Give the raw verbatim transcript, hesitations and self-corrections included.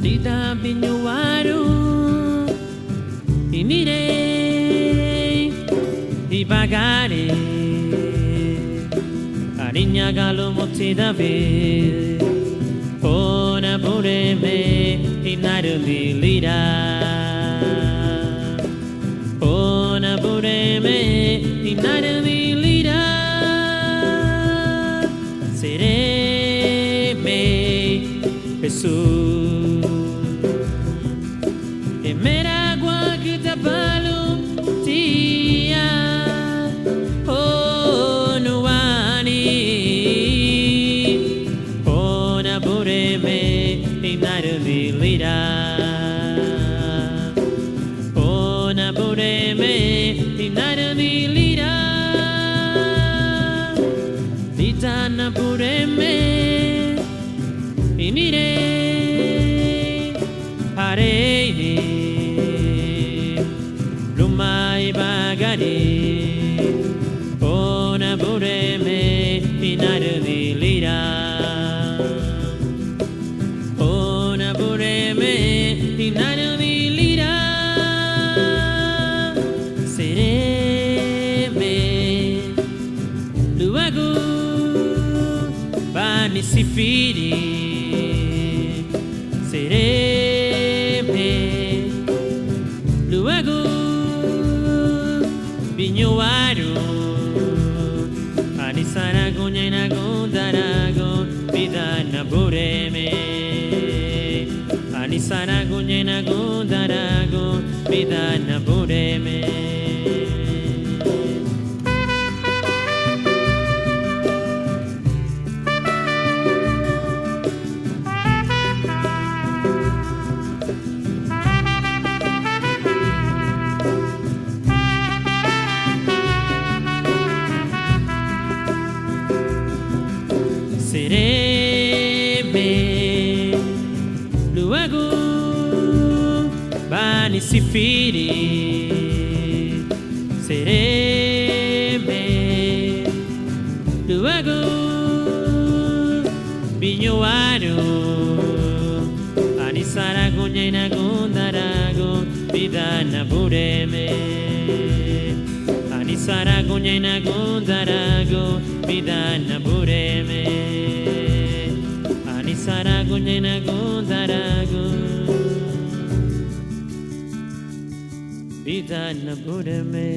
Lidan biñuwarun inirei ibagari, ariñaga lumuti Dawidi: O Nabureme, inarüni lira. O Nabureme, inarüni lira. Seremei Hesusu. Emeraguagüdaba lun tia, o nuani. O Nabureme, inarüni lira. O Nabureme, inarüni lira. Lidan Nabureme inirei areini luma ibagari. O Nabureme, inarüni lira. O Nabureme, inarüni lira. Seremei luagu bani sifiri. Seremei luagu biñuwarun. Ani saragu ñein nagundaragun bidan Nabureme. Ani saragu ñein nagundaragun bidan Nabureme. Seremei luagu bani sifiri. Seremei luagu biñuwarun. Ani saragu ñein nagundaragun bidan Nabureme. Ani saragu ñein nagundaragun bidan Nabureme. Ani saragu ñein nagundaragun bidan Nabureme.